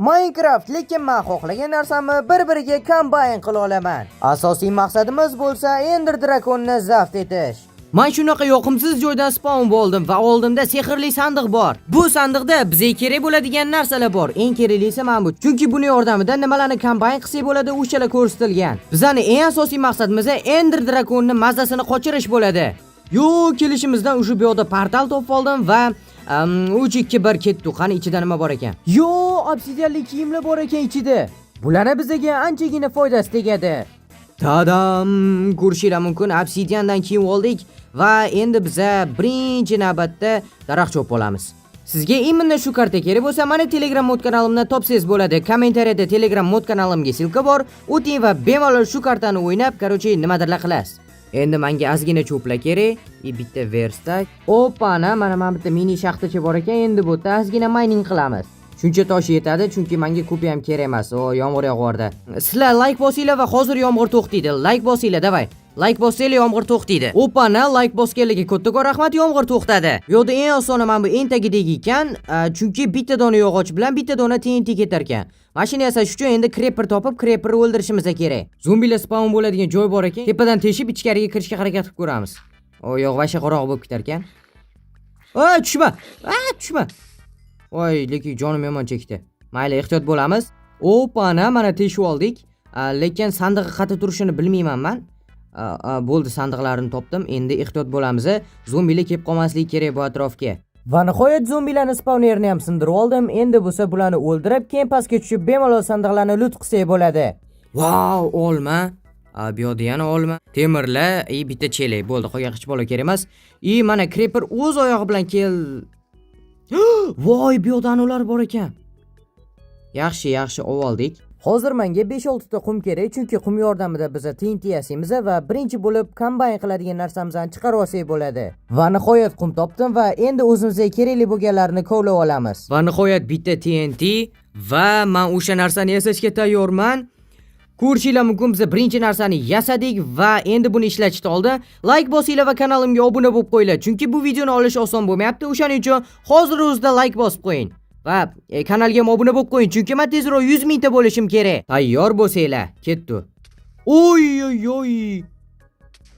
Minecraft, lekin men xohlagan narsamni bir-biriga combine qila olaman. Asosiy maqsadimiz bo'lsa Ender Dragonni zabt etish. Man shunaqa yoqimsiz joydan spawn bo'ldim va oldimda sehrli sandiq bor. Bu sandiqda bizga kerak bo'ladigan narsalar bor. Eng keraklisi mana bu. Chunki buni yordamida nimalarni combine qilsak bo'ladi, o'shalar ko'rsatilgan. Bizani eng asosiy maqsadimiz Ender Dragonni mazasini qochirish bo'ladi. Yo, kelishimizdan o'sha bu yoqda portal topib oldim va 3, 2, 1, ketdi. Qani, ichida nima bor ekan? Yo, obsidianli kiyimlar bor ekan ichida. Bularni bizga anchagina foydasi tegadi. Tadam! Ko'rishinglar mumkin, obsidiandan kiyim oldik va endi biza birinchi navbatda daraxt chopib olamiz. Sizga именно shu karta kerak bo'lsa, mani Telegram mod kanalimdan topsangiz bo'ladi. Kommentariyada Telegram mod kanalimga ссылка bor. O'ting va bemalol shu kartani o'ynab, короче, nimadirlar qilasiz. Endi menga ozgina cho'plar kerak. И bitta верстак. Opana, mana bitta mini shaxtacha bor ekan. Endi bu yerda ozgina mining qilamiz. Shuncha tosh yetadi, chunki menga ko'pi ham kerak emas. O, yomg'ir yog'yordi. Sizlar like bosinglar va hozir yomg'ir to'xtaydi. Like bosinglar, давай. Like bossanglar, yomg'ir to'xtaydi. Opana, like bosganlarga kattakon rahmat, yomg'ir to'xtadi. Bu yoqda eng osoni mana bu eng tagidagi ekan, chunki bitta dona yog'och bilan bitta dona TNT ketar ekan. Mashina yasash uchun endi creeper topib, creeperni o'ldirishimiz kerak. Zombilar spawn bo'ladigan joy bor ekan. Tepadan teshib ichkariga kirishga harakat qilib ko'ramiz. O, yo'q, вообще qorong'i bo'lib ketar ekan. A, tushma. A, tushma. Voy, lekin jonim yomon chekdi. Mayli, ehtiyot bo'lamiz. Opana, mana teshib oldik. Lekin sandig'i qayerda turishini bilmayman man. A, a, bo'ldi, sandiqlarni topdim. Endi ehtiyot bo'lamiz. Zombilar kelib qolmasligi kerak bu atrofga. Va nihoyat zombilarni spawnerini ham sindirib oldim. Endi bo'lsa bularni o'ldirib, keyin pastga tushib bemalol sandiqlarni loot qilsak bo'ladi. Vau, olma. A, bu yoqda yana olma. Temirlar, и bitta chelak. Bo'ldi, qolgan hech balo kerak emas. И mana creeper o'z oyog'i bilan kel. Voy, bu yoqda anular bor ekan. Yaxshi, yaxshi, oldik. Hozir menga 5-6 ta qum kerak, chunki qum yordamida biz TNT yasaymiz va birinchi bo'lib combine qiladigan narsamizni chiqarib olsak bo'ladi. Va nihoyat qum topdim va endi o'zimizga kerakli bo'lganlarini kovlab olamiz. Va nihoyat bitta TNT va men o'sha narsani yasashga tayyorman. Ko'rishinglar mumkin, biz birinchi narsani yasadik va endi buni ishlatishni oldi. Like bosinglar va kanalimga obuna bo'lib qo'yinglar, chunki bu videoni olish oson bo'lmayapti. O'shaning uchun hozir o'zida like bosib qo'ying. Va kanalga ham obuna bo'lib qo'ying, chunki men tezroq 100 mingta bo'lishim kerak. Tayyor bo'lsanglar, ketdi. Oy oy oy.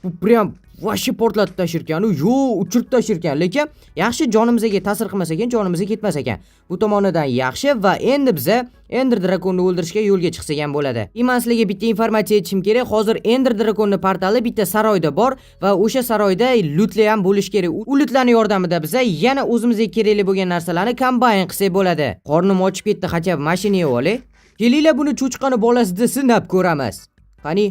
Bu прям вообще portlatib tashirkan, u yo uchirib tashirkan, lekin yaxshi, jonimizga ta'sir qilmas ekan, jonimizga ketmas ekan. Bu tomonidan yaxshi va endi biza Ender Dragonni o'ldirishga yo'lga chiqsak ham bo'ladi. Man sizlarga bitta informatsiya aytishim kerak. Hozir Ender Dragonni portali bitta saroyda bor va o'sha saroyda lootlar ham bo'lishi kerak. U lootlarning yordamida biza yana o'zimizga kerakli bo'lgan narsalarni combine qilsak bo'ladi. Qornim ochib ketdi, хотя бы mashina yeb olay. Kelinglar, buni cho'chqani bolasida sinab ko'ramiz. Qani?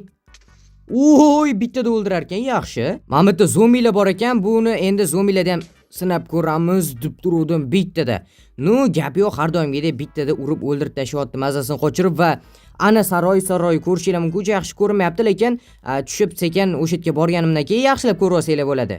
Oy, bittada o'ldirar ekan, yaxshi. Mana bu yerda zombilar bor ekan, buni endi zombilarda ham sinab ko'ramiz deb turuvdim bittada. Ну, gap yo'q, har doimgidek bittada urib o'ldirib tashlayapti, mazasini qochirib. Va ana saroy, saroy ko'rishinglar mumkin, yaxshi ko'rinmayapti, lekin tushib sekin o'sha yerga borganimdan keyin yaxshilab ko'rib olsanglar bo'ladi.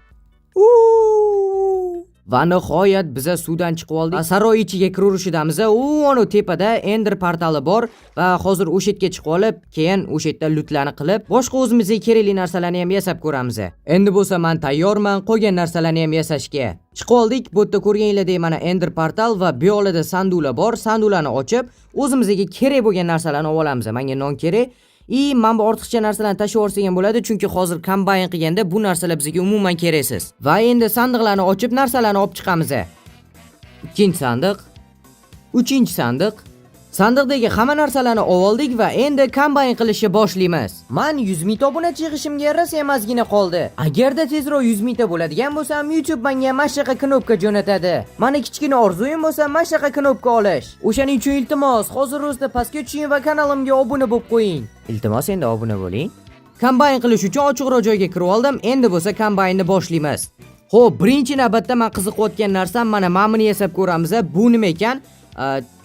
Va nihoyat biza suvdan chiqib oldik. Saroy ichiga kiraverishidamiz. U anu tepada Ender portali bor va hozir o'sha yerga chiqib olib, keyin o'sha yerda lootlarni qilib, boshqa o'zimizga kerakli narsalarni ham yasab ko'ramiz. Endi bo'lsa men tayyorman qolgan narsalarni ham yasashga. Chiqib oldik. Bu yerda ko'rganinglardek mana Ender portal va bu yoqlarda sanduqlar bor. Sanduqlarni ochib, o'zimizga kerak bo'lgan narsalarni olib olamiz. Menga non kerak. И mana bu ortiqcha narsalarni tashlab yuborsak ham bo'ladi, chunki hozir combine qilganda bu narsalar bizga umuman keraksiz. Va endi sandiqlarni ochib, narsalarni olib chiqamiz. Ikkinchi sandiq, uchinchi sandiq. Sandiqdagi hamma narsalarni oldik va endi combine qilishni boshlaymiz. Man 100 mingta obunachi yig'ishimga rosa ham ozgina qoldi. Agarda tezroq 100 mingta bo'ladigan bo'lsam, YouTube menga mana shunaqa knopka jo'natadi. Mani kichkina orzuyim bo'lsa mana shunaqa knopka olish. O'shaning uchun iltimos, hozir o'zida pastga tushing va kanalimga obuna bo'lib qo'ying. Iltimos, endi obuna bo'ling. Combine qilish uchun ochiqroq joyga kirib oldim. Endi bo'lsa combine'ni boshlaymiz. Xo'p, birinchi navbatda men qiziqayotgan narsam mana buni yasab ko'ramiz. Bu nima ekan?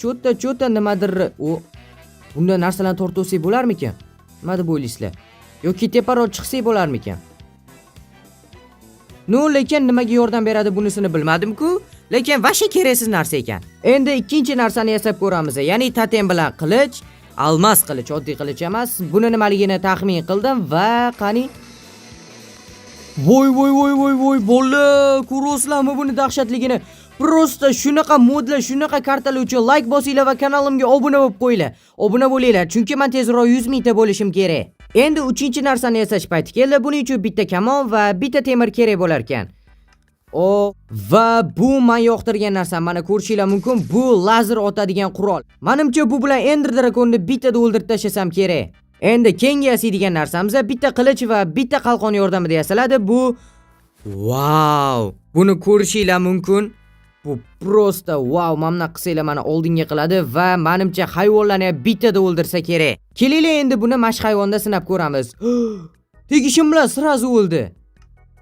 Чё-то чё-то nimadir u, bunda narsalarni tortib olsak bo'larmikan? Nima deb o'ylaysizlar? Yoki teparoq chiqsak bo'larmikan? Ну, lekin nimaga yordam beradi bunisini bilmadim-ku, lekin вообще keraksiz narsa ekan. Endi ikkinchi narsani yasab ko'ramiz. Ya'ni totem bilan qilich, almas qilich, oddiy qilich emas. Buni nimaligini taxmin qildim va qani. Voy voy voy voy voy, bola, ko'rasizlarmi buni dahshatligini? Просто shunaqa modlar, shunaqa kartalar uchun layk bosinglar va kanalimga obuna bo'lib qo'yinglar. Obuna bo'linglar, chunki men tezroq 100 mingta bo'lishim kerak. Endi uchinchi narsani yasash payti keldi. Buning uchun bitta kamon va bitta temir kerak bo'lar ekan. O va bu men yoqtirgan narsa. Mana ko'rishinglar mumkin, bu lazer otadigan qurol. Menimcha, bu bilan Ender Dragonni bittada o'ldirib tashlasam kerak. Endi keyingi yasaydigan narsamiz bitta qilich va bitta qalqon yordamida yasaladi. Bu, vau! Buni ko'rishinglar mumkin. Bu просто vau, mana bunaqa qilsanglar, mana oldinga qiladi va menimcha hayvonlarni ham bittada o'ldirsa kerak. Kelinglar, endi buni mash hayvonda sinab ko'ramiz. Tegishim bilan сразу o'ldi.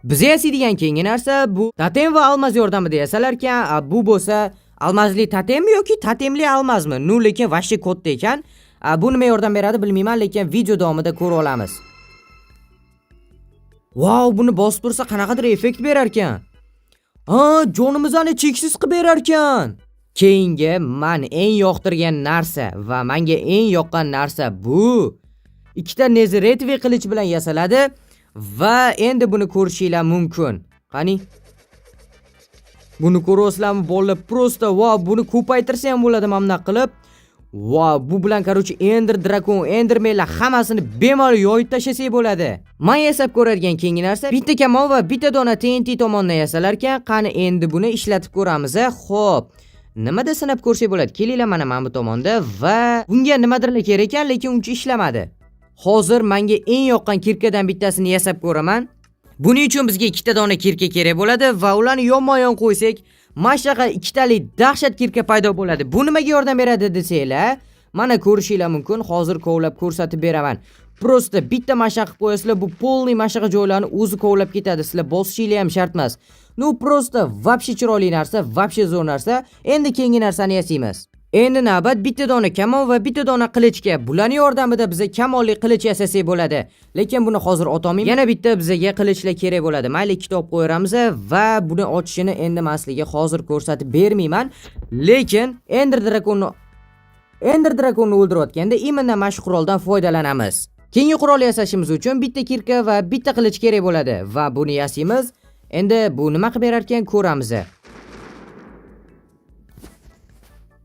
Biz yasaydigan keyingi narsa bu totem va almaz yordamida yasalar ekan. A, bu bo'lsa almazli totemmi yoki totemli almazmi? Ну, lekin вообще katta ekan. A, bu nima yordam beradi bilmayman, lekin video davomida ko'ra olamiz. Vau, buni bosib tursa qanaqadir effekt berar ekan. Ha, jonimizni cheksiz qilib berar ekan. Keyingi man eng yoqtirgan narsa va menga eng yoqqan narsa bu ikkita незеритовый qilich bilan yasaladi va endi buni ko'rishinglar mumkin. Qani? Buni ko'ryapsizlarmi, bolalar? Просто vau, buni ko'paytirsa ham bo'ladi mana bunaqa qilib. Vau, bu bilan, короче, Ender Dragon, Endermanlar hammasini bemalol yoyib tashlasak bo'ladi. Men yasab ko'radigan keyingi narsa bitta kamon va bitta dona TNT tomonidan yasalar ekan. Qani, endi buni ishlatib ko'ramiz. Xo'p. Nimada sinab ko'rsak bo'ladi? Kelinglar, mana bu tomonda va bunga nimadirlar kerak ekan, lekin uncha ishlamadi. Hozir menga eng yoqqan кирка dan bittasini yasab ko'raman. Buning uchun bizga ikkita dona кирка kerak bo'ladi va ularni yonma-yon qo'ysak, mana shunaqa ikkitalik dahshat кирка paydo bo'ladi. Bu nimaga yordam beradi desanglar, mana ko'rishinglar mumkin. Hozir kovlab ko'rsatib beraman. Просто bitta mana shunaqa qilib qo'yasizlar, bu полный mana shunaqa joylarni o'zi kovlab ketadi. Sizlar bosishinglar ham shart emas. Ну, просто вообще chiroyli narsa, вообще zo'r narsa. Endi keyingi narsani yasaymiz. Endi navbat bitta dona kamon va bitta dona qilichga. Bularning yordamida biza kamonli qilich yasasak bo'ladi. Lekin buni hozir otolmayman. Yana bitta bizaga qilichlar kerak bo'ladi. Mayli, ikkita olib qo'yamiz va buni ochishini endi men sizlarga hozir ko'rsatib bermayman. Lekin Ender Dragonni o'ldirayotganda именно mana shu quroldan foydalanamiz. Keyingi qurol yasashimiz uchun bitta кирка va bitta qilich kerak bo'ladi va buni yasaymiz. Endi bu nima qilib berar ekan, ko'ramiz.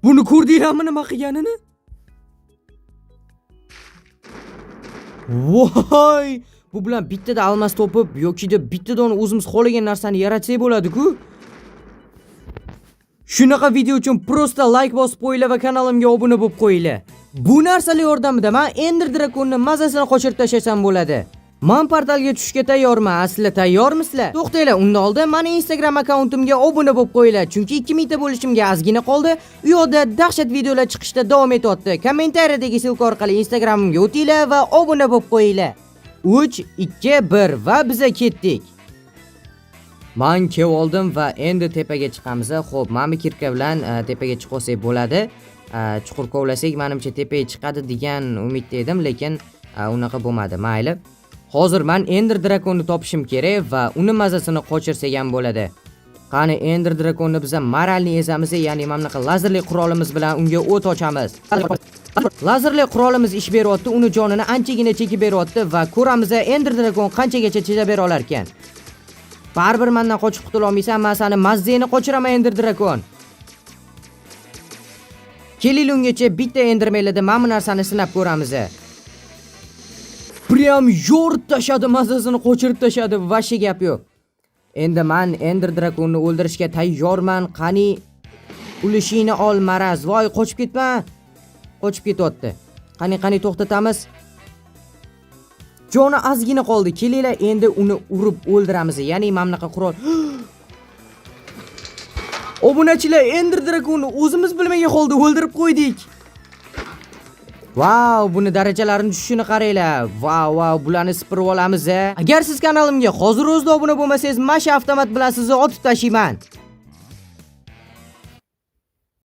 Buni ko'rdinglarmi nima qilganini? Voy! Bu bilan bittada almaz topib yokida bittada uni o'zimiz xohlagan narsani yaratsak bo'ladi-ku. Shunaqa video uchun просто layk bosib qo'yinglar va kanalimga obuna bo'lib qo'yinglar. Bu narsalar yordamida men Ender Dragonni mazasini qochirib tashlasam bo'ladi. Man portalga tushishga tayyorman. Sizlar tayyormisizlar? To'xtanglar, undan oldin meni Instagram akkauntimga obuna bo'lib qo'yinglar, chunki 2000 ta bo'lishimga ozgina qoldi. U yoqda dahshat videolar chiqishda davom etyapti. Kommentariyadagi ссылка orqali Instagramimga o'tinglar va obuna bo'lib qo'yinglar. 3 2 1 va biza ketdik. Man kelib oldim va endi tepaga chiqamiz. Xo'p, mana bu кирка bilan tepaga chiqib olsak bo'ladi. Chuqur kovlasak, menimcha tepaga chiqadi degan umidda edim, lekin unaqa bo'lmadi. Mayli. Hozir man Ender Dragonni topishim kerak va uni mazasini qochirsak ham bo'ladi. Qani, Ender Dragonni biza моральный ezamiz, ya'ni mana bunaqa lazerli qurolimiz bilan unga o't ochamiz. Lazerli qurolimiz ish beryapti, uni jonini anchagina chekib beryapti va ko'ramiz, Ender Dragon qanchagacha chidab bera olar ekan. Baribir mendan qochib qutula olmaysan, men seni mazzangni qochiraman, Ender Dragon. Kelinglar, ungacha bitta Endermanlarda mana bu narsani sinab ko'ramiz. Прям yorib tashladi, mazasini qochirib tashladi, вообще gap yo'q. Endi man Ender Dragonni o'ldirishga tayyorman. Qani, ulushingni ol, maraz. Voy, qochib ketma. Qochib ketyapti. Qani, qani, to'xtatamiz. Joni ozgina qoldi. Kelinglar, endi uni urib o'ldiramiz. Ya'ni mana bunaqa qurol. Obunachilar, Ender Dragonni o'zimiz bilmagan holda o'ldirib qo'ydik. Vau, buni darajalarini tushishini qaranglar. Vau, vau, bularni sipirib olamiz. Agar siz kanalimga hozir o'zida obuna bo'lmasangiz, mana shu avtomat bilan sizni otib tashlayman.